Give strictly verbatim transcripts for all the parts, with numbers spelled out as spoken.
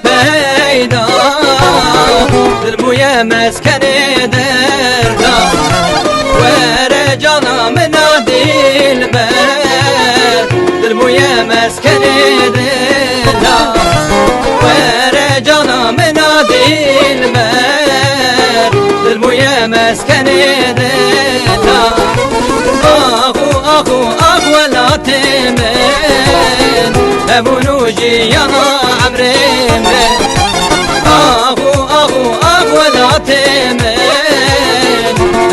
Peyda, dil bûye meskenê derda. Were cana min a dilber, dil bûye meskenê derda. Were cana min a dilber, dil bûye meskenê derda. Ax û ax û ax welatê min, hebûn û jiyana emrê min. Ax û ax û ax welatê min,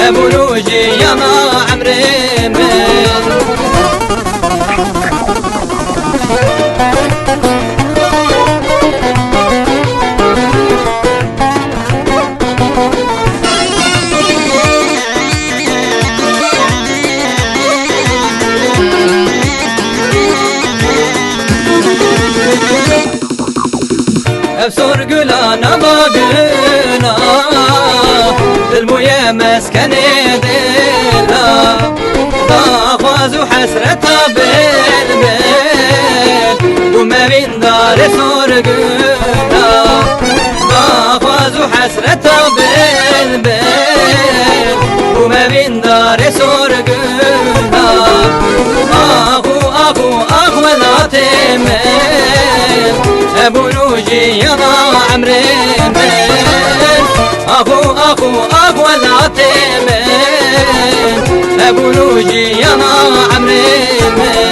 hebûn û jiyana emrê min. Ev sorgula nava guna, dil bûye meskenê dila. Daxwaz û hesreta bilbil, bû me vîndarê sorgula. Daxwaz û hesreta bilbil, bû me vîndarê sorgula. Ax û ax û ax welatê min, hebûn û jiyana emrê min. Ax û ax û ax welatê min, hebûn û jiyana emrê min.